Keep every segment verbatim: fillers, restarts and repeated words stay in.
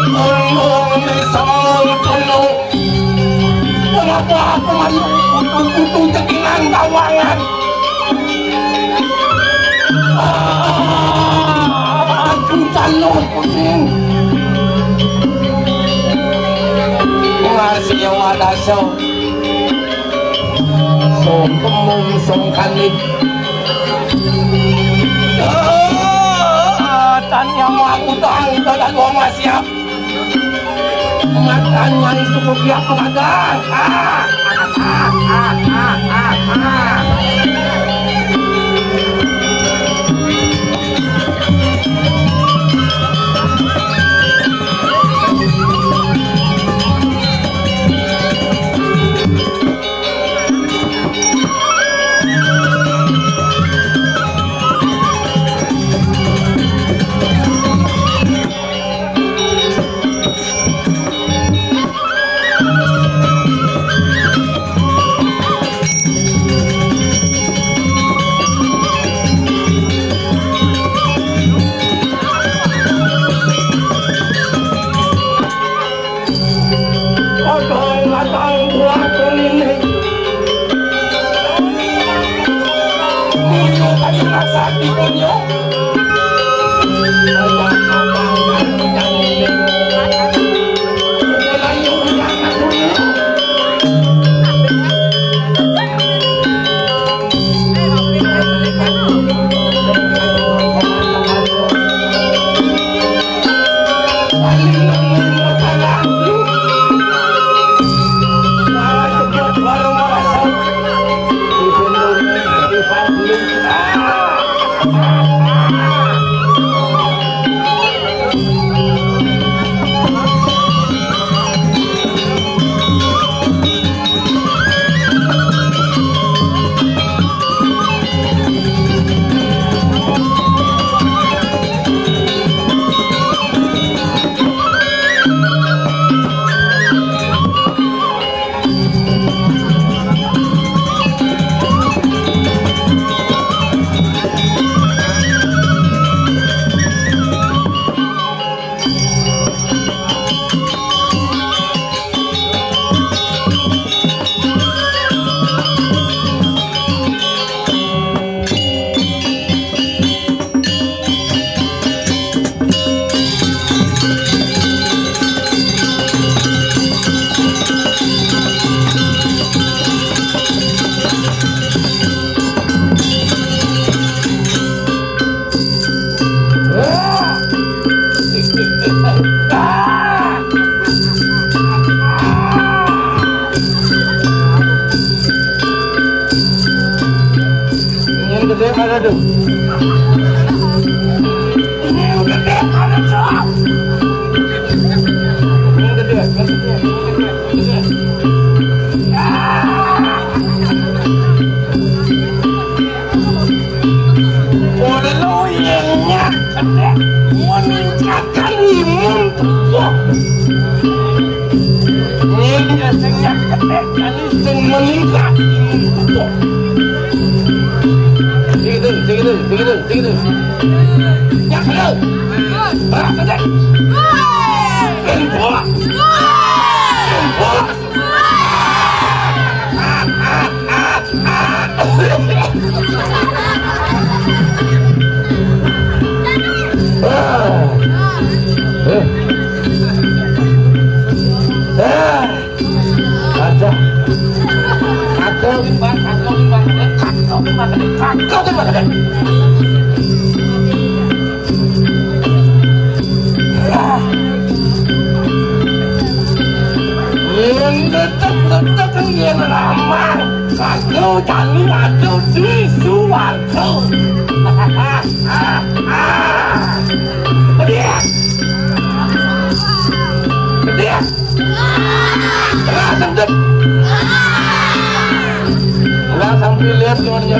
Tulung, tulung, tulung. Kenapa aku mari utuh-utuh cekingan kawangan? Ah, aduh, calon kuning. Masih wadah, so. Song kemung, song kanik. Ah, tan yang mau utang, tan mau siap. Makan manis cukup ya, Komandan. Ah, ah, ah, ah, ah, ah, ah. Odong-odong buah kuning. Buyur aja masak di buyur. Yang gede mana tuh? Yang gede mana tuh? Yang gede, yang gede, yang gede, yang gede. Ora lo yang nyak gede, mau ningkatkan imun tuh. Ini sing nyak gede, jadi sing meningkat imun tuh. Sing gitu, sing gitu, sing gitu, sing gitu. Nyak gede. Berat gede. Info. Info. Aja. Kakak, kakak, kakak, kakak. Yen tetep-tetep yen ramah, kado jani ada di suwarga. Pedih. Pedih. Lah, sempit. Lah, sampai lihat semuanya.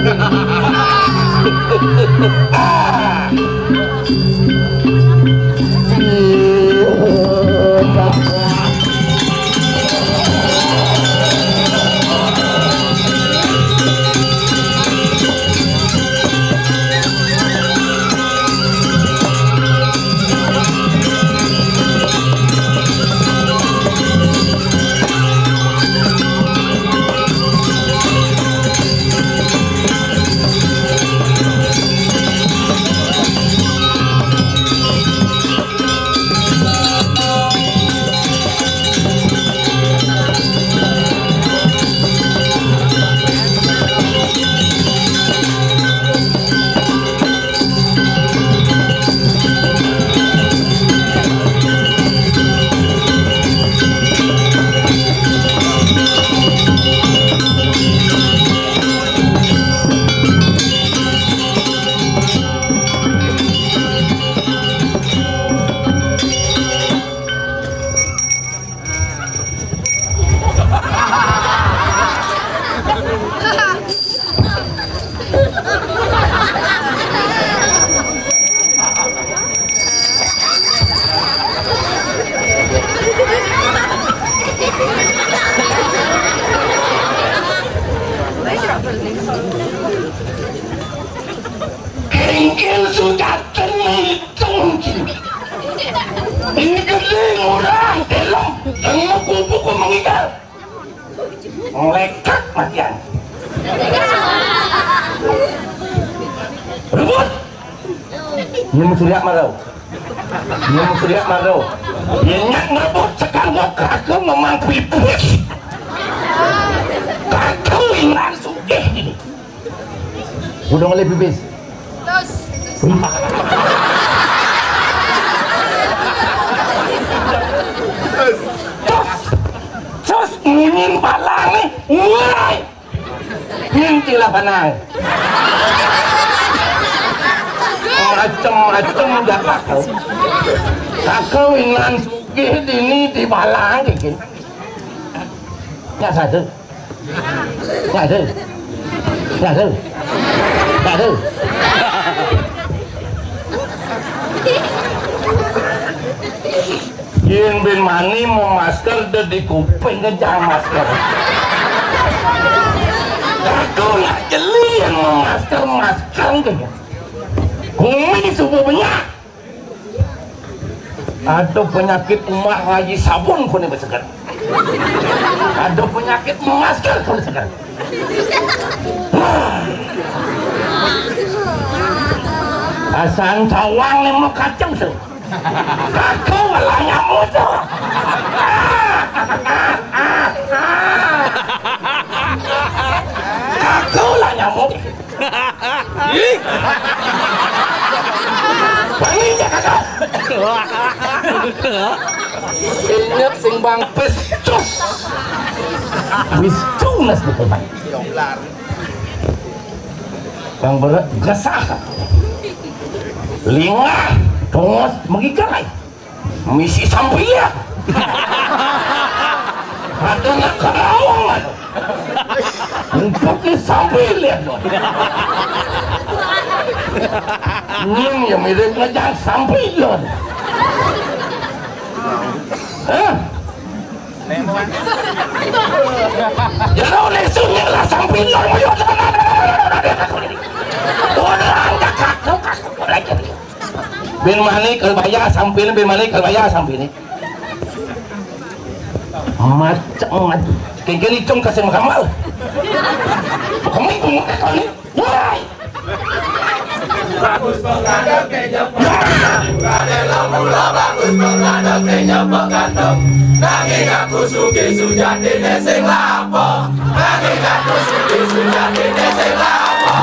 Kengkil sudah tengicung. Ini gedé, murah, delem, yang mau kupu-kupu mengigal. Nglékak matian. Rebut. Nyum Surya marau. Nyum Surya marau. Yén nyak ngrebut sekar gua kagak memang pipis. Kagak langsung deh ini. Udah mulai pipis. Terus. Terus. Terus ngunyin palang nih. Woi. Ngintil apa nang? Macem-macem udah kagak. Kagak winan sugih dini di palang iki. Ya satu. Nggak ada. Nggak ada. Nggak ada. Yén bin mani mau masker deh di kuping, kencang masker. Aku nak jeli yang mau masker, masker gitu. Kumi subuh banyak. Ada penyakit umah ngaji sabun koné beseger. Ada penyakit masker koné seger. Asal cawang nih mau kacang tuh. Aku malah nyamuk tuh. Aku lah nyamuk. Ih. Bani cakak. Inyep sing bang pescus. Wis tunas gitu, Bang. Bang berat gesah. Lingah, tongos, megigai. Misi sampai lihat. Ada nak kerawang ada. Empuk ni sampai lihat tu. Ni yang mirip ngejang sampai lihat. Hah? Jangan oleh sunyi lah sampai lihat. Orang dah kaku-kaku lagi. Bin Manik Kalbaya samping, bin Manik Kalbaya samping. Macam macam. Kengkeli cung kasih makamal. Kamu itu muka kau ni. Woi. Bagus pengadep kejepit. Kadelo mula bagus pengadep kejepit ganteng. Nanging aku suki sujati sing lapo. Nanging aku suki sujati sing lapo.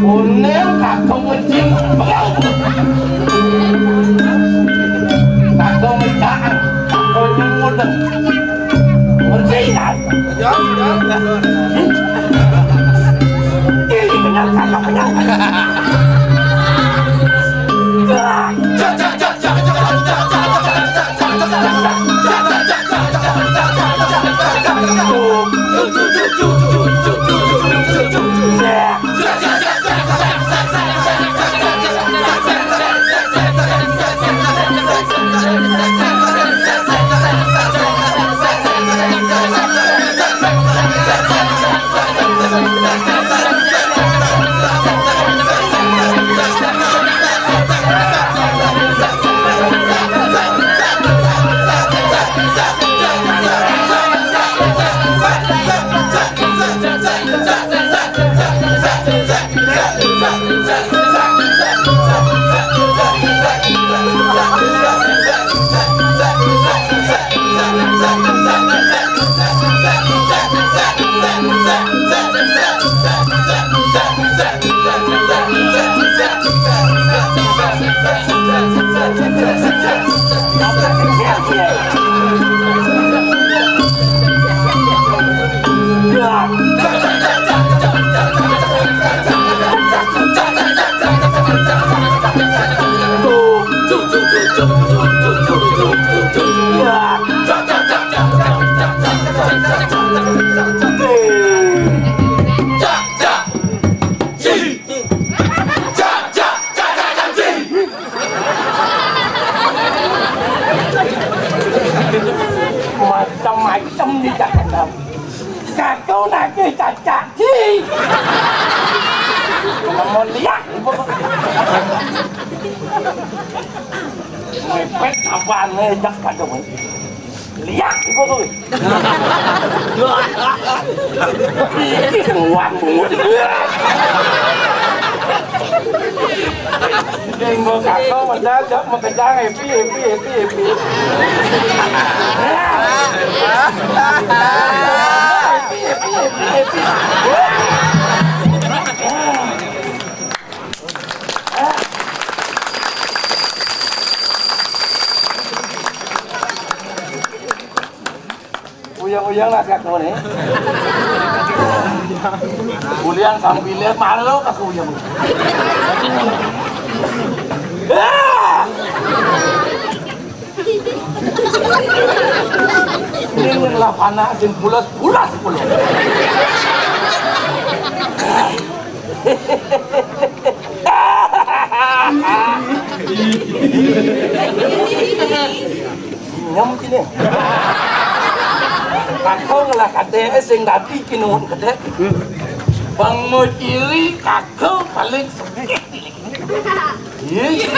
Kuning kakung ngecil. Kakung ngecaan. Kakung nyemudeng. Ngecil kan? Ya, ya, ya. Ini benar kakung benar. Caci. Mau lihat ibu. Mepet apaan, ngejak pada, weh. Lihat ibu tuh. Ini semua bungut. Yang mau kakak mendadak mau kencang, happy, happy, happy, happy. Happy, happy, happy, happy. Uyang-uyang lah kat kau ni. Ulian sambil lihat malu aku uyang. Ah! Ini lah panas, sing pulas, pulas, pulas. Nyam kini. Kakau ngelah kate, eh, sing dati kinuhun kate. Bang Mujili kakau paling sakit. Ih.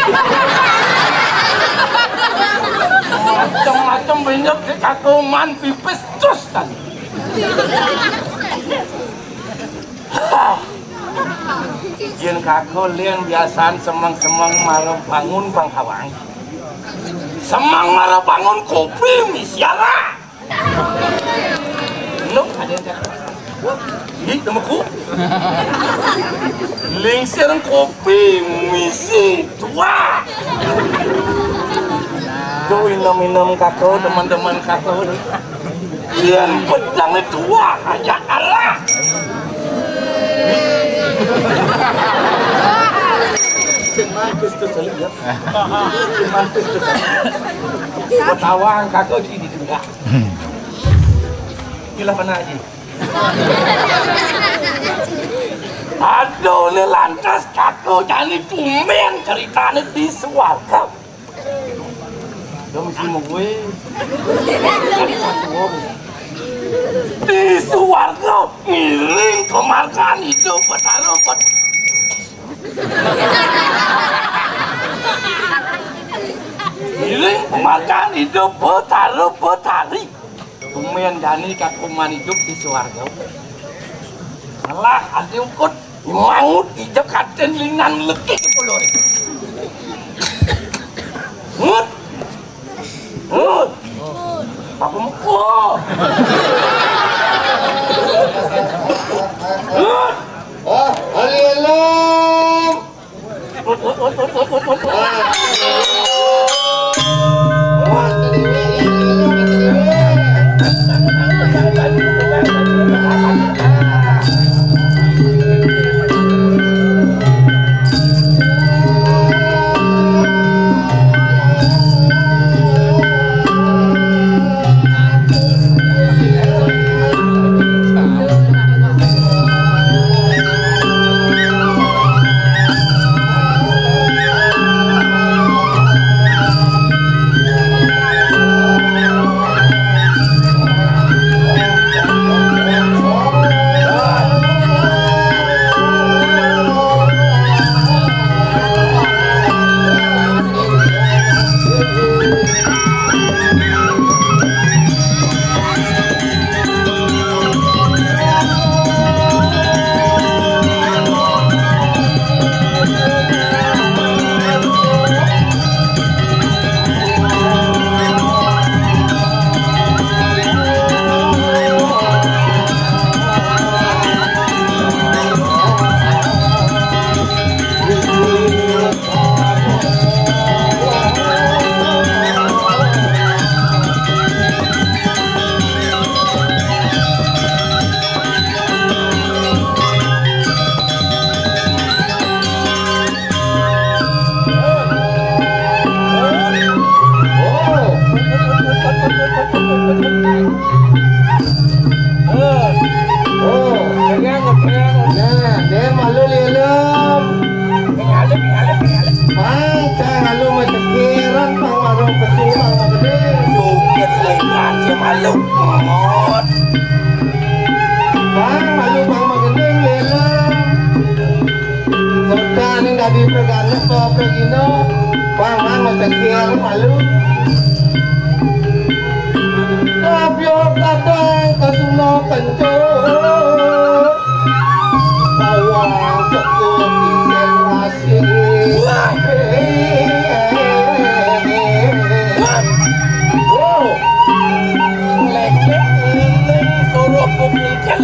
Macam-macam banyak si kakau man pipis terus tadi. Yen kakau lian biasaan semeng-semeng mara bangun bang hawang. Semeng mara bangun kopi misiara. Nuk ada yang cakap. Ih, temuku. Lingsir kopi misi tua. Tuh inem-inem kakau, teman-teman kakau. Yen pedang tua aja arah. Sing mantis tuh, Sali, ya. Sing mantis tuh, Sali. Ketawang kakak gini juga. Gila mana aja. Aduh, ini lantas kakak jani tumben ceritanya di suarga. Dong si mengwe. Di suarga ngiring kemargan hidup Betara Bet. Ngiring kemargan hidup Betara Betari. Tumben jani kakuman hidup di suarga. Ngelah ati ukut. Mangut ija katen linan leki kepulur. Ngut. Ngut. Apa muka? Ngut. Ah, hari alam. Ngut, ngut, ngut. Oh. Nah, dia malu lialam. Bang, saya lalu mencekiran, bang, warung kecil, bang, gede. Sukit lengan, dia malu. Bang, malu Dina, pangan macegel malu. Kabya kadang kasuna kencur. Bawang cekul isen rasi. Wah. Wow. Lek-lek ning suruh pupungkel.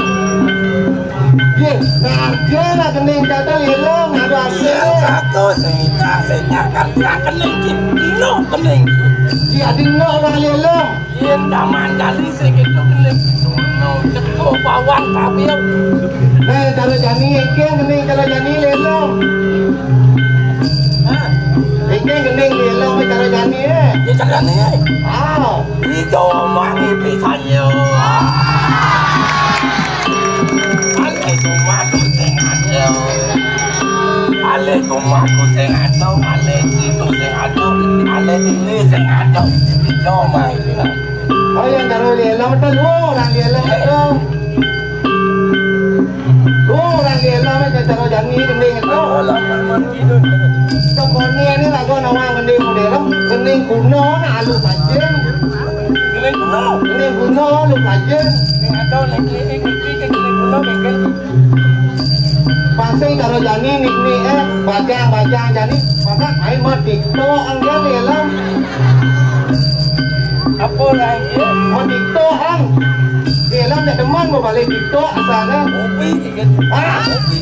Yé, raja nak kening kata lelong, ada Iya, aku sing tak sing nyakan tak kening ki. Ino kening ki. Iya, dino orang lelong. Yen taman kali sing itu kening. Sono ceko bawang kabil. Nah, cara jani, iki kening cara jani lelong. Hah? Iki kening lelong cara jani, eh. Iya, cara jani, eh. Ah. Ijo mangi pisanyo. Ale tumaku sing ado. Ale tumaku sing ado. Ale itu sing ado. Ale ini sing ado. Ijo mangi pisan. Oh, yang karo lelong tu lu, orang lelong tu. Lu orang lelong tu, cara jani kening tu. Keponi ini lagu nawang kening modern, kening kuno, nak alu pacing. Keling kuno. Keling kuno, lu kajen. Sing ada lek-lek iki, iki keling kuno, mungkin. Pasti karo jani nik-nik, eh, bajang-bajang jani. Maka main mau TikTok, anggen ya lah. Apa lagi? Mau TikTok, ang. Dia lah tak demen mau balik TikTok, asalnya. Kopi, gitu. Ah. Kopi.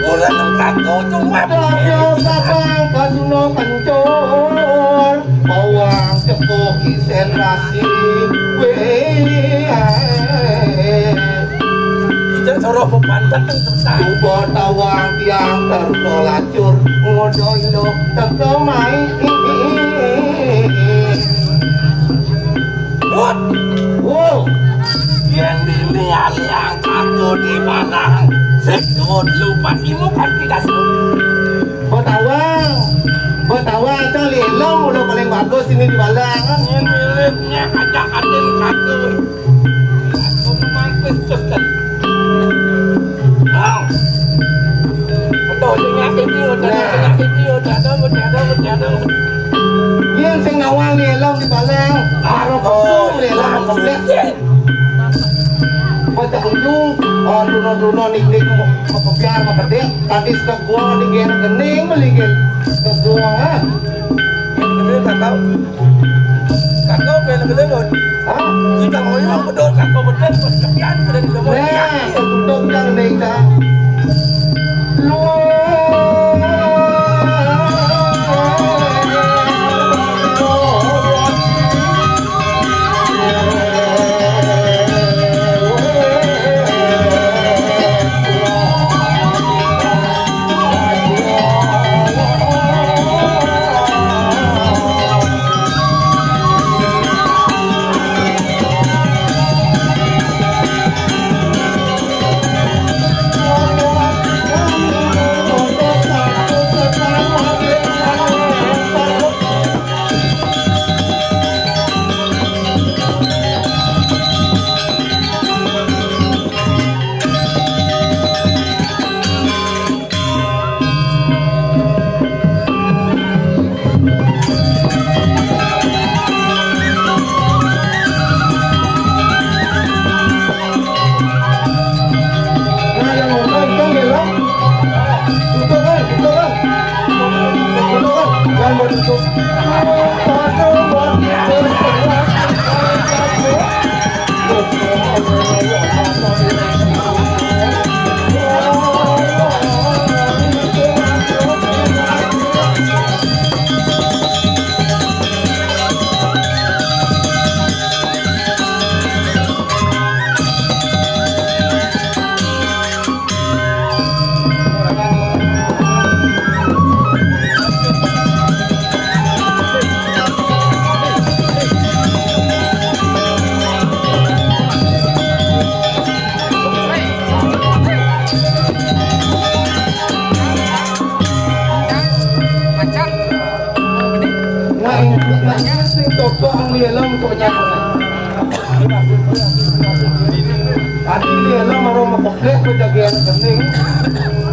Orang yang kagak cuma Kabya kadang kasuna kencur, bawang cekuk isen rasi. Wéh. Ijak soroh bepantek nang terusan. Coba tawang tiang terno lacur, ngodoy lo teko mai. Wut. Wow. Yen dini aliang aku di balang. Sik duwut lupa imu kan tidak sih. Betawang. Betawang itu lelong udah paling bagus ini di balang. Ini miliknya aja atin satu. Aku memampir terus kan. Bang. Betul, sing nyakiti, udah Nah. sing nyakiti, udah ada, udah ada, udah ada. Yen sing ngawang lelong di balang, karo Oh, pesung lelong iya. Komplek. Bocah ujung, oh, duno-duno nik-nik mau, mau kebiar, mau pedih, tadi sekebuang ning gening, melingin. Sekebuang, ah. Gede tak tahu. Tak tahu kayak gede, Don. Hah? Kita mau yang betul, tak tahu betul, pas sekian, gede, gede, mau Nah, diambil. Untuk yang ning, Kak. Luar. Nah, yang nonton, itu ya, Bang. Tutup, Bang, tutup, Bang. Tutup, Bang. Jangan mau tutup. Nah, ini sing toko ang lialam untuk nyampe. Tadi lialam mau makoplek pejagaan kening.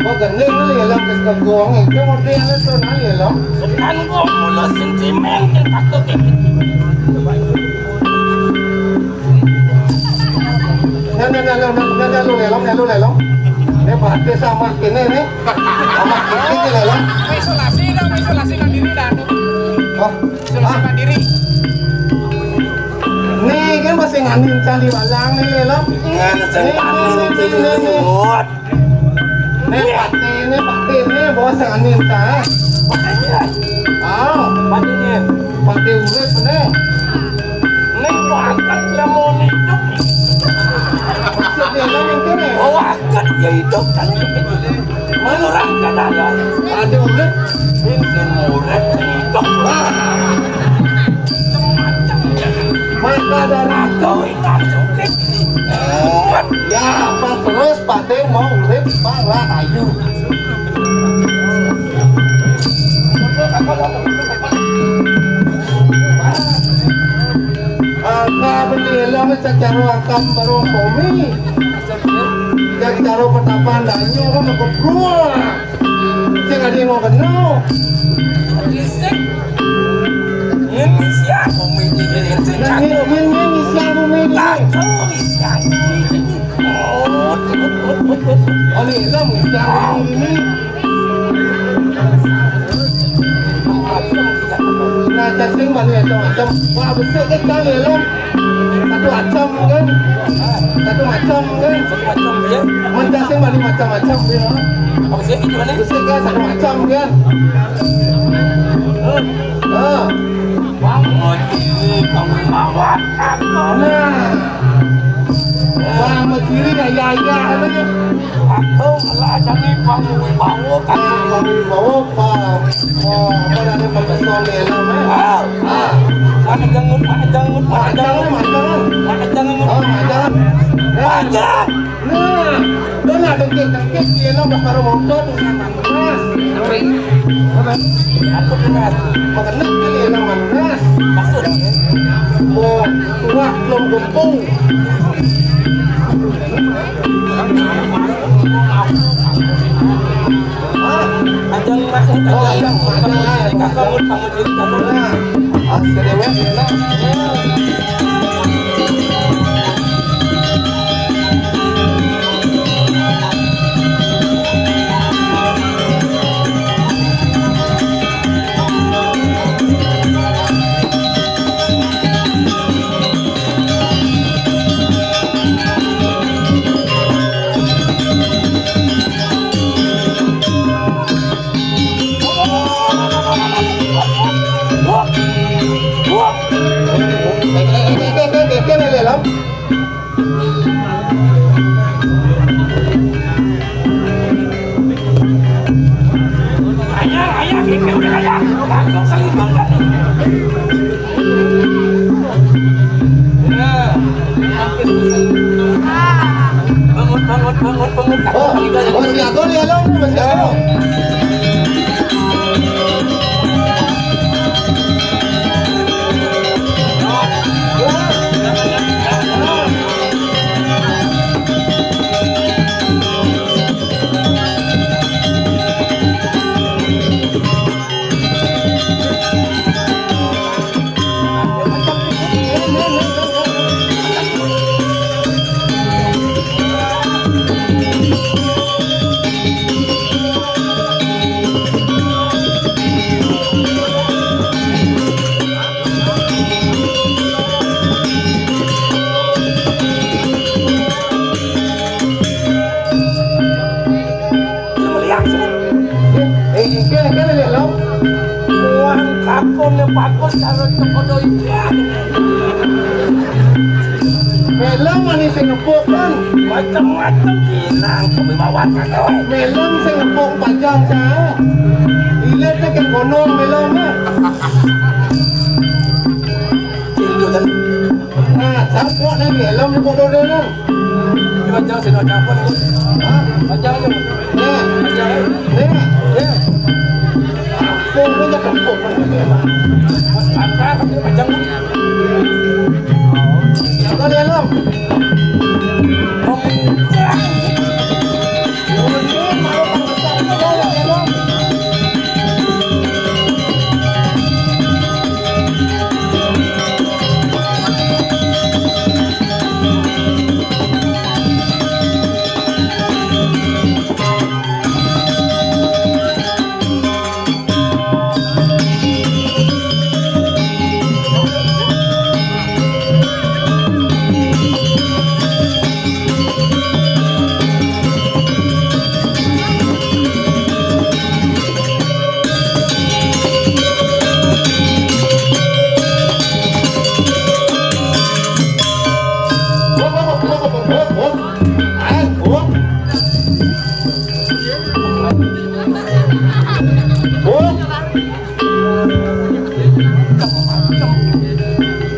Kok gending lu ya, Lam, ke segong itu, ngerti ya, lu tuh, nah, ya, Lam. Sekarang gua mulai sentimen, kan, takut, ya. Nah, nah, nah, nah, nah, nah, nah, lu lelong, nah, lu lelong. Ini berarti sama ini nih. Sama ini nih lelong. Isolasi dong, isolasi mandiri dah, tuh. Oh, isolasi ah, mandiri. Nih, kan masih nganin cari walang nih, lelong. Ngan, nih, nih, nih, nih, nih. Nih, pati, nih, pati, nih, bos yang angin, kan? Ah, pati, nih. Pati urip, nih. Nih, bakat lah mau hidup. Maksudnya, lo mungkin, nih. Oh, bakat ya hidup, kan? Mana orang kata ya? Pati urip. Ini urip, hidup. Maka dari itu, ya, apa terus? Pati mau urip mararayu. Angka bendela cacaro angka baru komi. Cacaro petapan danyu kan kebrul. Sing ada yang mau kenal. Risik. Ini siapa ini? Ini siapa? Ini siapa ini? Tahu ini siapa ini? Oli, lo mesti ini. Nah, cacing mana macam-macam. Wah, besar ke kali lo. Satu macam kan? Satu macam kan? Satu macam ya. Mencacing mana macam-macam ya. Apa sih gimana? Besar kan satu macam kan? Ah. Bangun diri, bangun mawar. Nah. Wah, sama diri ya, ya, ya, apa ya? Aku malah jadi bangun bawa kan. Ah, bangun bawa, Pak. Oh, apa namanya, Pak Besar ni, lah, eh? Ah. Ah. Mana janggut, mana janggut, mana janggut, mana janggut, mana janggut. Oh, mana janggut. Eh. Mana? Nah, lu nak dengkit-dengkit, dia nak bakar motor tu kan, Mas. Apa? Apa tu, Mas? Makan nak kali yang mana, Mas? Maksud? Mau tuak belum gempung. Hah? Ajang, Mas. Oh, ajang, ajang. Ajang, ajang. Ajang, ajang. Bangun, bangun, bangun, bangun. Oh, oh, si Ago ni, halo, si Ago. Melihat sih. Eh, eh, kene, kene, lihat, lo. Wah, kakone bagus karo cekodo ikan. Melon manis sing ngepuk, kan? Macam-macam bilang, kewibawaan kakak. Melon sing ngepuk panjang, saya. Ilet ke kono melon, eh. Nah, capok nih, melon di kono deh, nah. Ini panjang sih, no, capok nih. Hah? Panjang nih. Nih. Panjang. Nih. Nih. Punggung aja kempuk. Mas, angkat, tapi panjang. Siapa dia, Lam? Oh, iya. Oh, iya, mau.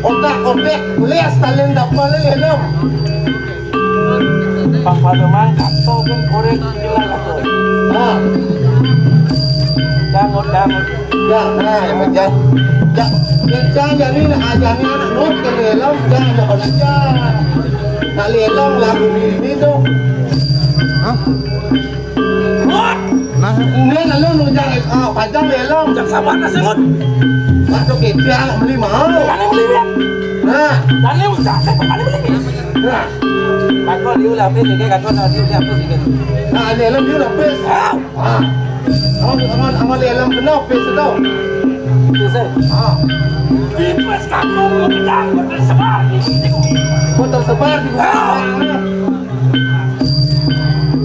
Otak-otak, lias talin dapal lelom. Pang pada mang kato kan korek gila kato. Ha. Dangut, dangut. Ya, nah, ya, ya. Ya, ya, jadi nak ajar ni anak not ke lelom, ya, ya, ya. Nak lelom lagu ni, ni tu. Hah? Ngut. Nah. Ini lalu nujang, ah, pajang lelong. Jang sabar nasi ngut. Waktu kita beli mau. Tani beli dia. Nah. Tani udah, saya kembali beli. Nah. Kakak dia udah habis, dia kakak nak dia udah habis, dia. Nah, lelong dia udah habis. Ah. Ah. Aman, aman, aman lelong kena habis tu. Habis, eh? Ah. Habis kakak mau bilang, betul sebar. Betul sebar. Ah.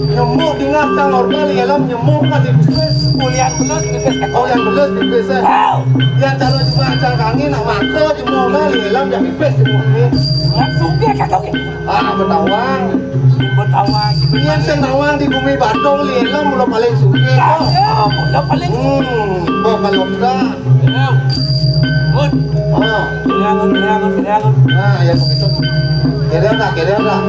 Nyemuk dengar cang orga lelom nyemuk kat di bisnis. Ulian belus pipis kat. Ulian belus pipis, eh. Au. Yang calon cuma cang kangen nak makan cuma orga lelom yang pipis cuma ni. Nak sugih kat kau ni. Ah, betawang. Betawang. Yang sing nawang di bumi Badung lelom mula paling sugih. Ah, ya, mula paling. Hmm, kau kalau enggak. Ayo. Ngut. Ah. Kiri angut, kiri angut, kiri angut. Nah, ya begitu. Kiri enggak, kiri enggak.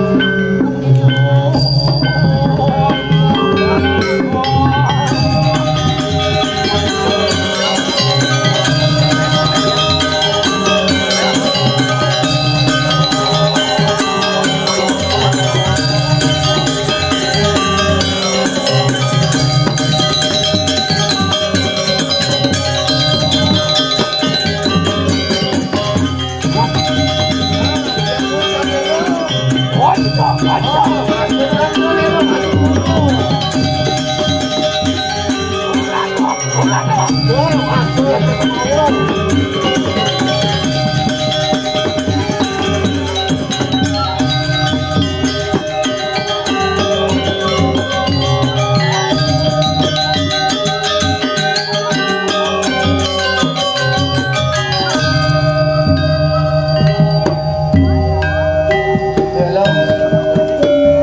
Lelong.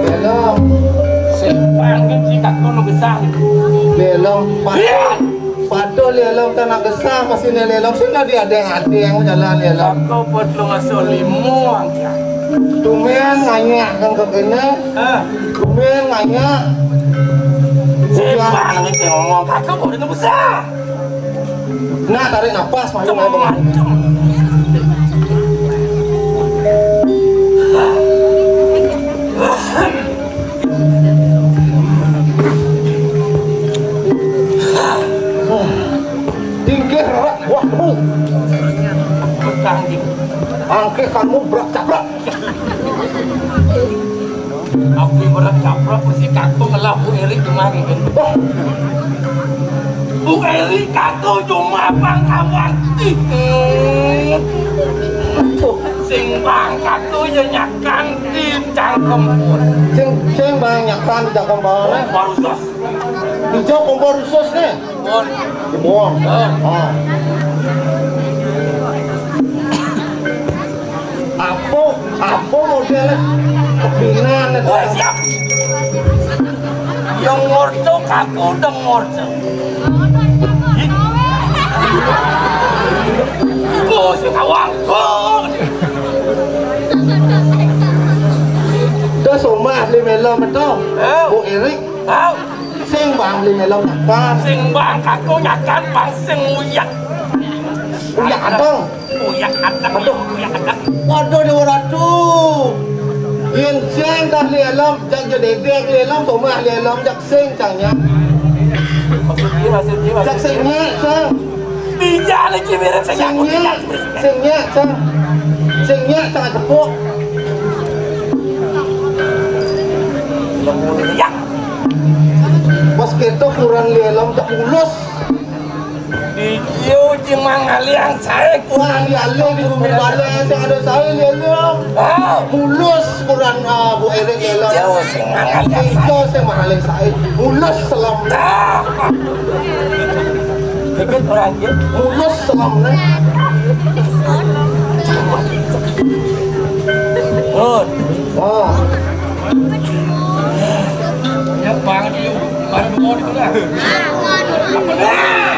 Lelong. Sing panggil si kakak nu besar. Lelong. Iya. Patuh lelong tanah gesah masih ni lelong sing diadeng-adeng jalan lelong. Aku buat lu ngasuh limo angkat. Tumben nganyak kan ke kene. Hah? Tumben nganyak. Siapa yang ngomong kakak buat itu besar? Nah, tarik napas, malu, malu. Tingkih rak buah tebu. Angkih kamu brak caprak. Aku ibarat caprak mesti kakung ngelah Bu Erik kemari kan. Oh. Bu Erik kakung cuma bang kawan tiket. Sing bang kakung ya nyakan tim cangkem pun. Sing, sing bang nyakan di cangkem bawah, eh. Baru sos. Hijau kompor khusus nih. Bon. Bon. Ah. Ah. Apa, apa model kepingan itu? Woi, siap. Yang ngorto kaku udah ngorto. Kau si tawang, kau. Dah somah beli melo betul. Eh. Bu Erik. Tahu. Sing bang beli melo nyakan. Sing bang kaku nyakan bang sing uyak. Uyak adang. Uyak adang. Aduh. Uyak adang. Waduh, Dewa Ratu. Yen sing dah lelom, jak jededek lelom, somah lelom, jak sing cangnya. Maksud dia, maksud dia, maksud dia. Jak sing nya, cang. Bijak lagi mirip sing nya, cang. Sing nya, cang. Sing nya, cang tepuk. Lembu dia. Pas kita kurang lelom, tak mulus. Di kieu jeung mangaliang saé. Wah, di alih di bumi balé sing ada saé, lieu-lieu. Ah. Mulus kurang, ah, Bu Erik, lieu-lieu. Kieu sing mangaliang saé. Kieu sing mangaliang saé. Mulus selem. Ah. Dikit orang kieu. Mulus selem, né. Nun. Wah. Ya, Bang, di, Bang, di, di, di. Apa dah?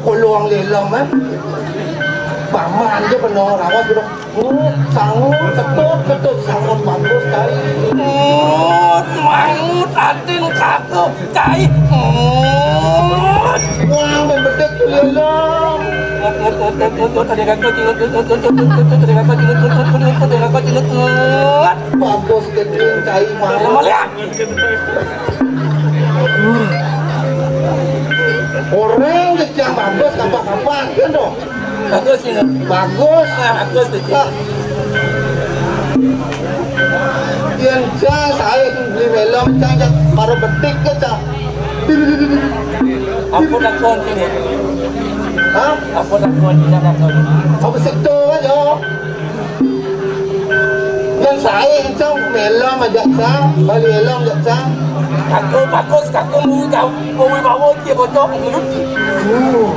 Kolong lelong, kan? Paman aja bener, awas udah. Ngut, sangut, ketut, ketut, sangut, bagus, cai. Ngut, mangut, atin, kaku, cai. Ngut. Wah, main bedek tuh, lelong. Ngut, ngut, ngut, ngut, ngut, ngut, tadi kaku, ngut, ngut, ngut, ngut, ngut, ngut, ngut, tadi kaku, ngut, ngut, ngut, ngut, ngut, tadi kaku, ngut, ngut. Bagus, gede, cai, mangut. Lelong, lihat. Orang kecil bagus, kapan-kapan, kan, dong? Bagus, ya. Bagus. Ah, bagus, betul. Ah. Yang cang, saya beli melon, cang, cang, baru betik ke, cang. Apa nak kau sini? Hah? Apa nak kau sini, nak kau? Apa sektor aja? Yang saya, cang, melon aja, cang. Beli melon aja, cang. Aku bagus, aku mau tahu. Mau bawa dia bocor, ngerti. Hmm.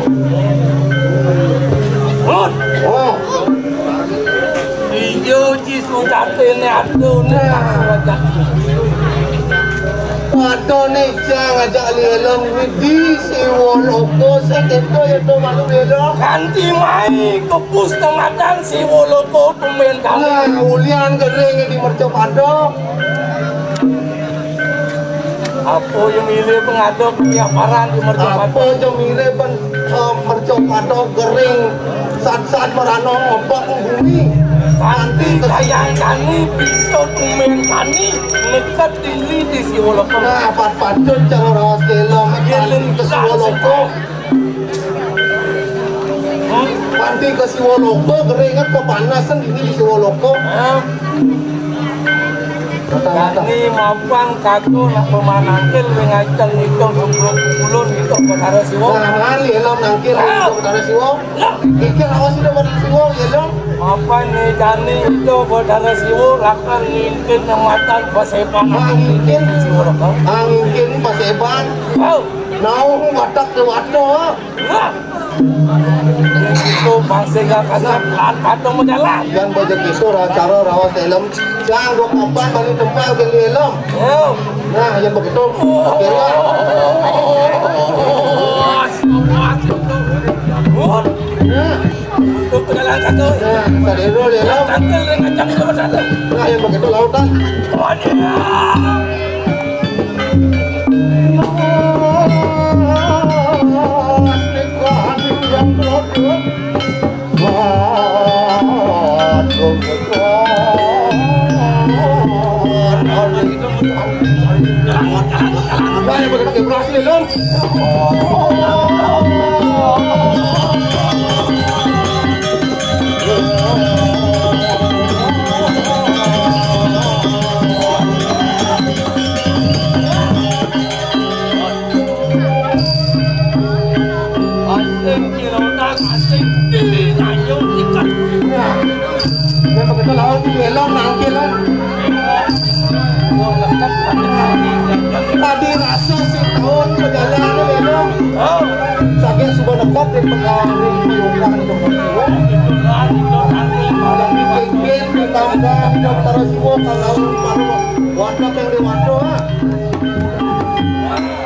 Hut. Oh. Iya, Ji, sudah ini atuh, nih, langsung aja. Waduh, nih, Jang, ngajak lelong ini di Siwoloko, saya teko ya, tuh, malu lelong. Ganti mai, kepus tengatan Siwoloko, tumben kamu. Nah, ulian gering di Merco Padok. Apa yang milih pengaduk tiap paran di Merco Padok? Apa yang milih pen, eh, Merco Padok gering, sat-sat merano ngobak bumi. Kanti kayang kani bisa tumen kani neket diri di Siwoloko. Nah, pat-patut cara rawas kelo, yen ke Siwoloko. Panti ke Siwoloko, gering, kepanasan ini di Siwoloko. Hah? Kani mapan kaku nak pemanangkil, wing ajeng ngitung sepuluh puluh ngitung Betara Siwa. Nah, mali elom nangkil ngitung Betara Siwa. Kikir awas udah Betara Siwa, ya dong. Mapan ni jani ngitung Betara Siwa, lakan ngitung nyematan pasepan. Nah, ngitung. Siwa, kau. Nah, ngitung pasepan. Kau. Naung watak dewata. Nah. Itu masih gak kasar, lan padang menjalan. Yang bajak itu acara rawas elom. Jang dua kapan balik tempat beli elom. Oh. Nah, yang begitu. Kira. Nah. Untuk pejalan kaki. Nah, sadero elom. Tangkil dengan jam dua belas. Nah, yang begitu lautan. Oh, iya. Asing kilotan, asing di tanjung ikan. Yang begitu laut di Elong nangkil kan. Tadi rasa si tahun perjalanan Elong. Sakit sudah nekop di pegawai payungan itu. Jadi kengkeng ditambah di Daftar Siwo kalau baru wadah yang di wadah. Ah.